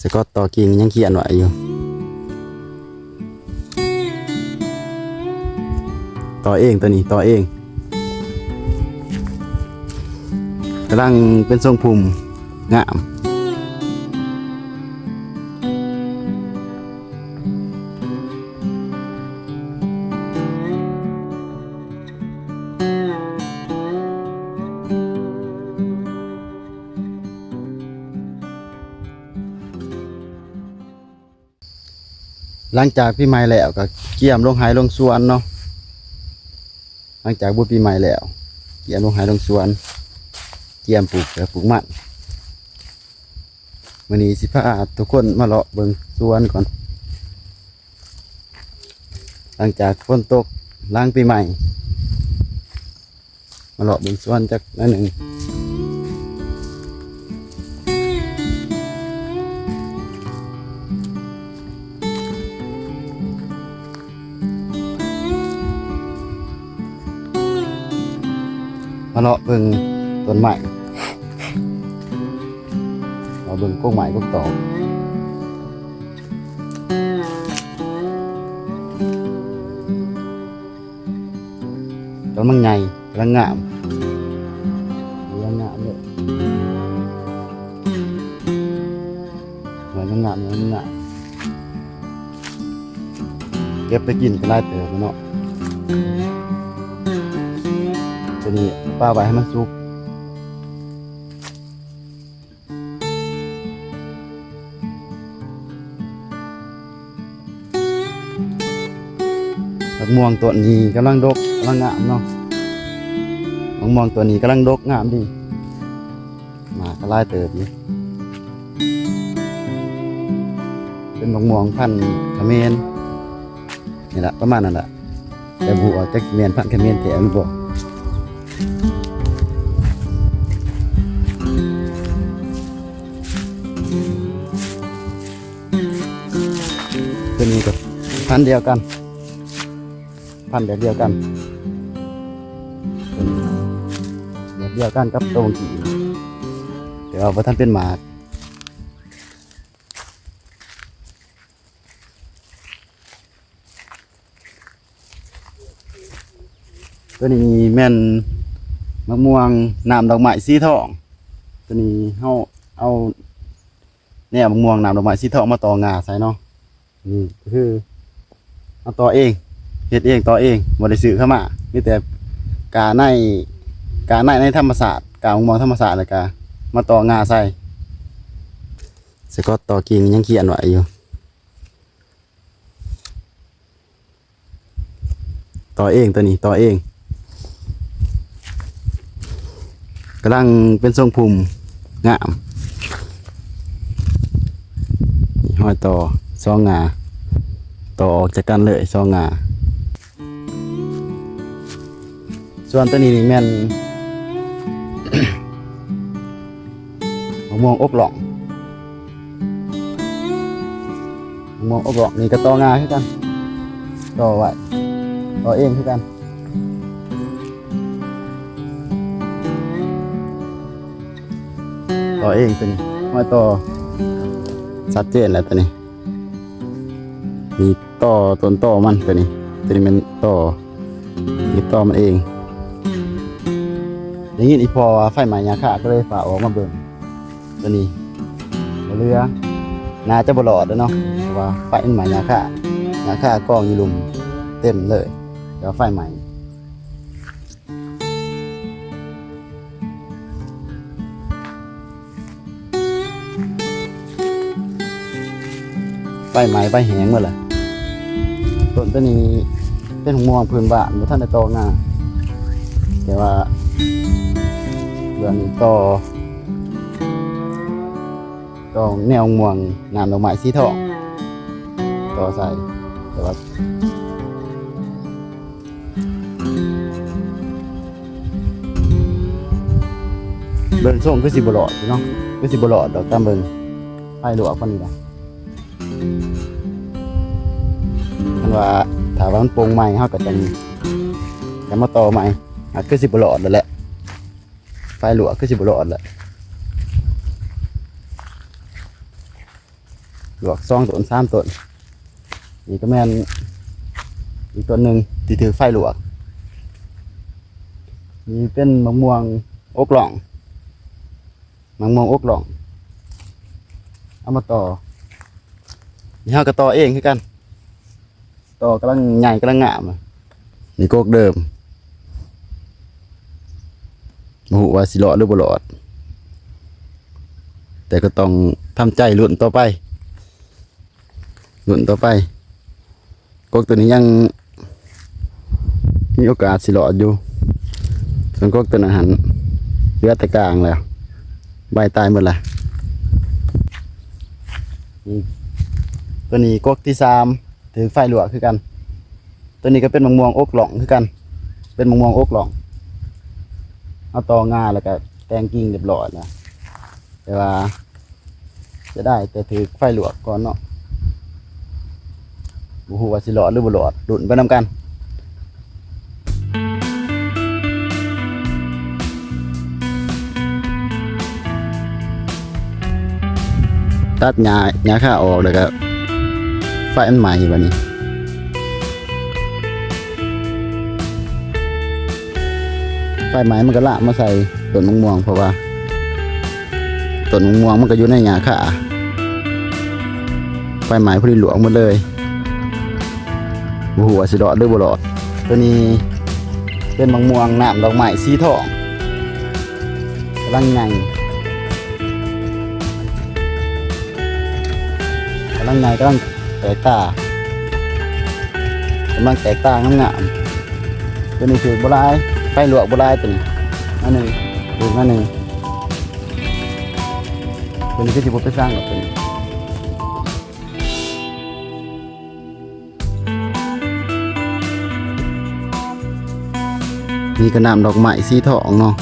ສະກອດຕໍ່ກິ່ງຍັງຂຽນໄວ້ຢູ່. ຕໍ່ເອງ ໂຕນີ້ຕໍ່ເອງ ກຳລັງເປັນຊົງພຸ່ມ ງາມ. ຫຼັງຈາກປີໃໝ່ແລ້ວກໍກຽມລົງໄຮ່ລົງສວນເນາະ. ຫຼັງຈາກບຸນປີໃໝ່ແລ້ວ ກຽມລົງໄຮ່ລົງສວນ ກຽມປູກເຂືອກປູກມັນ. ມື້ນີ້ຊິພາທຸກຄົນມາເລາະເບິ່ງສວນກ່ອນ ຫຼັງຈາກຝົນຕົກຫຼັງປີໃໝ່. ມາເລາະເບິ່ງສວນຈັກໜ້ອຍໜຶ່ງ. ມາເລາະເບິ່ງຕົ້ນໄມ້ ເລາະເບິ່ງກົກໄມ້ກົກຕອກ. ກຳລັງໃຫຍ່ ກຳລັງງາມ ກຳລັງງາມເລີຍ. ໜ່ວຍງາມໆ ໜ່ວຍງາມ ເກັບໄປກິນກໍຫຼາຍເຕີບເນາະ. ຕົວນີ້ປະໄວ້ໃຫ້ມັນສຸກ. ໝາກມ່ວງຕົ້ນນີ້ກຳລັງດົກ ກຳລັງງາມເນາະ. ໝາກມ່ວງຕົ້ນນີ້ກຳລັງດົກງາມດີ ໝາກກໍຫຼາຍເຕີບຢູ່. ເປັນໝາກມ່ວງພັນຂະເໝນ ນີ້ລະ ປະມານນັ້ນລະ ແຕ່ບໍ່ຮູ້ວ່າຈັກຊິແມ່ນພັນຂະເໝນແທ້ຫຼືບໍ່. ຕົວນີ້ກໍພັນດຽວກັນ ພັນແບບດຽວກັນ ແບບດຽວກັນກັບໂຕກີ້ ແຕ່ວ່າບໍ່ທັນເປັນໝາກ. ຕົວນີ້ແມ່ນໝາກມ່ວງນ້ຳດອກໄມ້ສີທອງ. ຕົວນີ້ເຮົາເອົາແນວໝາກມ່ວງນ້ຳດອກໄມ້ສີທອງມາຕໍ່ງ່າໃສ່ເນາະ. ນີ້ກໍຄືເຮົາຕໍ່ເອງ ເຮັດເອງ ຕໍ່ເອງ ບໍ່ໄດ້ຊື້ເຂົ້າມາ ມີແຕ່ກ້າໃນ ກ້າໃນໃນທຳມະຊາດ ກ້າໝາກມ່ວງທຳມະຊາດ ແລ້ວກໍມາຕໍ່ງ່າໃສ່. ສະກອດຕໍ່ກິ່ງຍັງຂຽນໄວ້ຢູ່. ຕໍ່ເອງ ຕົວນີ້ຕໍ່ເອງ ກຳລັງເປັນຊົງພຸ່ມ ງາມ. ນີ້ຮອຍຕໍ່ສອງງ່າ ຕໍ່ອອກຈາກກັນເລີຍສອງງ່າ. ສ່ວນຕົວນີ້ນີ້ແມ່ນ ໝາກມ່ວງອົກລ່ອງ ໝາກມ່ວງອົກລ່ອງນີ້ກໍຕໍ່ງ່າຄືກັນ ຕໍ່ໄວ້ ຕໍ່ເອງຄືກັນ ຕໍ່ເອງ. ຕົວນີ້ຮອຍຕໍ່ຊັດເຈນແລ້ວ ຕົວນີ້ ນີ້ຕໍ່ ຕົ້ນຕໍມັນ ຕົວນີ້ ຕົວນີ້ແມ່ນຕໍ ນີ້ຕໍມັນເອງ. ໄດ້ຍິນອີ່ພໍ່ວ່າໄຟໄໝ້ຫຍ້າຄາ ກໍເລີຍຟ້າວອອກມາເບິ່ງ. ຕົວນີ້ບໍ່ເຫຼືອ ໜ້າຈະບໍ່ລອດແລ້ວເນາະ ເພາະວ່າໄຟມັນໄໝ້ຫຍ້າຄາ ຫຍ້າຄາກອງຢູ່ລຸ່ມເຕັມເລີຍ ແຕ່ວ່າໄຟໄໝ້. ໄຟໄໝ້ໄຟແຫ້ງໝົດແຫຼະ. ຕົ້ນຕົວນີ້ເປັນໝາກມ່ວງພື້ນບ້ານ ບໍ່ທັນໄດ້ຕໍ່ງ່າ ແຕ່ວ່າເບື້ອງນີ້ຕໍ່ ຕໍ່ແນວໝາກມ່ວງນ້ຳດອກໄມ້ສີທອງ ຕໍ່ໃສ່ ແຕ່ວ່າ ເບິ່ງຊົງຄືຊິບໍ່ລອດເນາະ ຄືຊິບໍ່ລອດດອກ ຕາມເບິ່ງ ໄຟລວກປານນີ້ລະ. ຄັນວ່າ ຖ້າວ່າມັນໂປ່ງໃໝ່ ເຮົາກໍຈັ່ງ ຈັ່ງມາຕໍ່ໃໝ່ ອາດຄືຊິບໍ່ລອດແລ້ວແຫຼະ ໄຟລວກຄືຊິບໍ່ລອດແຫຼະ. ລວກສອງຕົ້ນ ສາມຕົ້ນ. ນີ້ກໍແມ່ນອີກຕົ້ນໜຶ່ງທີ່ຖືກໄຟລວກ. ນີ້ເປັນໝາກມ່ວງອົກລ່ອງ ໝາກມ່ວງອົກລ່ອງ ເອົາມາຕໍ່. ນີ້ເຮົາກໍຕໍ່ເອງຄືກັນ. ຕໍ່ກຳລັງໃຫຍ່ ກຳລັງງາມ. ນີ້ກົກເດີມ ບໍ່ຮູ້ວ່າຊິລອດຫຼືບໍ່ລອດ ແຕ່ກໍຕ້ອງທຳໃຈລຸ້ນຕໍ່ໄປ ລຸ້ນຕໍ່ໄປ. ກົກໂຕນີ້ຍັງມີໂອກາດຊິລອດຢູ່ ສ່ວນກົກໂຕນັ້ນຫັ້ນເຫຼືອແຕ່ກາງແລ້ວ ໃບຕາຍໝົດລະ. ນີ້ ໂຕນີ້ກົກທີສາມ ຖືກໄຟລວກຄືກັນ. ໂຕນີ້ກໍເປັນໝາກມ່ວງອົກລ່ອງຄືກັນ ເປັນໝາກມ່ວງອົກລ່ອງ. ເຮົາຕໍ່ງ່າແລ້ວກໍແຕ່ງກິ່ງຮຽບຮ້ອຍແລ້ວ ແຕ່ວ່າເສຍດາຍແຕ່ຖືກໄຟລວກກ່ອນເນາະ. ບໍ່ຮູ້ວ່າຊິລອດຫຼືບໍ່ລອດ ລຸ້ນໄປນຳກັນ. ຕັດຫຍ້າ ຫຍ້າຄາອອກ ແລ້ວກໍໄຟມັນໄໝ້ບັດນີ້. ໄຟໄໝ້ມັນກໍລາມມາໃສ່ຕົ້ນໝາກມ່ວງ ເພາະວ່າຕົ້ນໝາກມ່ວງມັນກໍຢູ່ໃນຫຍ້າຄາ ໄຟໄໝ້ພໍດີລວກໝົດເລີຍ. ບໍ່ຮູ້ວ່າຊິລອດຫຼືບໍ່ລອດ. ໂຕນີ້ເປັນໝາກມ່ວງນ້ຳດອກໄມ້ສີທອງ ກຳລັງໃຫຍ່ ກຳລັງໃຫຍ່ ກຳລັງແຕກຕາ ກຳລັງແຕກຕາງາມໆ. ໂຕນີ້ຖືກບໍ່ຫຼາຍ ໄຟລວກບໍ່ຫຼາຍ ໂຕນີ້ໜ້ອຍໜຶ່ງ ຖືກໜ້ອຍໜຶ່ງ. ໂຕນີ້ຄືຊິບໍ່ໄປສ້າງດອກໂຕນີ້. ນີ້ກໍນ້ຳດອກໄມ້ສີທອງເນາະ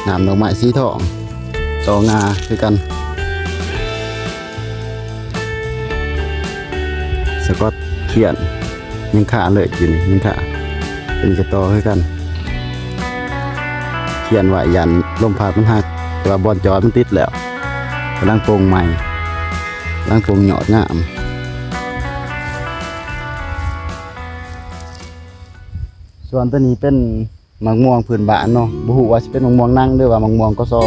ນ້ຳດອກໄມ້ສີທອງ ຕໍ່ງາຄືກັນ. ສະກອດຂຽນຍັງຄາເລີຍ ຢູ່ນີ້ຍັງຄາ. ອັນນີ້ກໍຕໍ່ຄືກັນ ຂຽນໄວ້ຢ້ານລົມພັດມັນຫັກ ແຕ່ວ່າບ່ອນຈອດມັນຕິດແລ້ວ ກຳລັງປົ່ງໃໝ່ ກຳລັງປົ່ງຍອດງາມ. ສ່ວນໂຕນີ້ເປັນ ໝາກມ່ວງພື້ນບ້ານເນາະ ບໍ່ຮູ້ວ່າຊິເປັນໝາກມ່ວງນັງ ຫຼືວ່າໝາກມ່ວງກະຊໍ.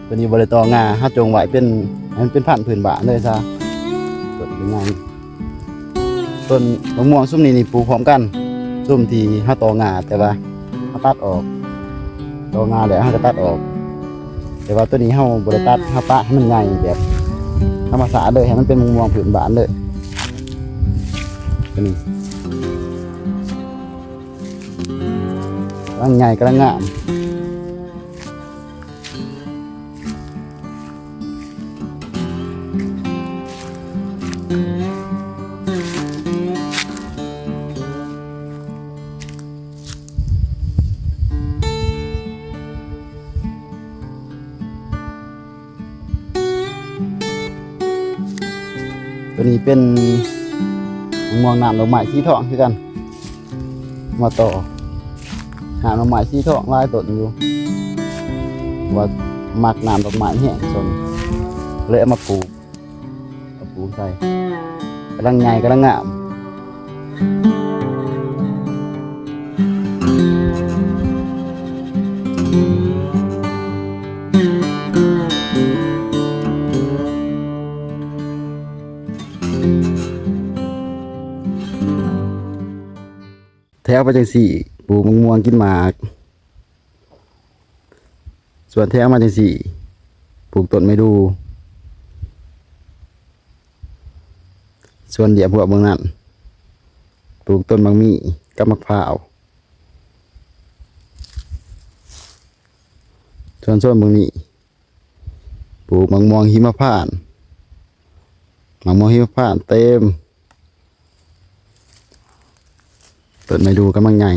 ໂຕນີ້ບໍ່ໄດ້ຕໍ່ງາ ເຮົາຈົ່ງໄວ້ເປັນ ໃຫ້ມັນເປັນພັນພື້ນບ້ານເລີຍຊະ. ຕົ້ນໃຫຍ່ ຕົ້ນໝາກມ່ວງຊຸມນີ້ນີ້ປູກພ້ອມກັນ ຊຸມທີ່ເຮົາຕໍ່ງາ ແຕ່ວ່າເຮົາຕັດອອກ ຕໍ່ງາແລ້ວເຮົາກໍຕັດອອກ. ແຕ່ວ່າໂຕນີ້ເຮົາບໍ່ໄດ້ຕັດ ເຮົາປະໃຫ້ມັນໃຫຍ່ແບບທຳມະຊາດເລີຍ ໃຫ້ມັນເປັນໝາກມ່ວງພື້ນບ້ານເລີຍ. ໂຕນີ້ກຳລັງໃຫຍ່ ກຳລັງງາມ. ໂຕນີ້ເປັນໝາກມ່ວງນ້ຳດອກໄມ້ສີທອງຄືກັນ ມາຕໍ່ ນ້ຳດອກໄມ້ສີທອງຫຼາຍຕົ້ນຢູ່ ວ່າມັກນ້ຳດອກໄມ້ແຮງ ເລີຍເອົາມາປູກ ເອົາປູກໃສ່ ກຳລັງໃຫຍ່ ກຳລັງງາມ. ແຖວໄປຈັ່ງຊີ້ ປູກໝາກມ່ວງກິນໝາກ. ສ່ວນແຖວມາຈັ່ງຊີ້ ປູກຕົ້ນໄມ້ດູ່. ສ່ວນລຽບຮົວບເບື້ອງນັ້ນ ປູກຕົ້ນໝາກມີ້ກັບໝາກພ້າວ. ສ່ວນໂຊນເບື້ອງນີ້ ປູກໝາກມ່ວງຫິມະພານ ໝາກມ່ວງຫິມະພານເຕັມ. ຕົ້ນໄມ້ດູ່ກຳລັງໃຫຍ່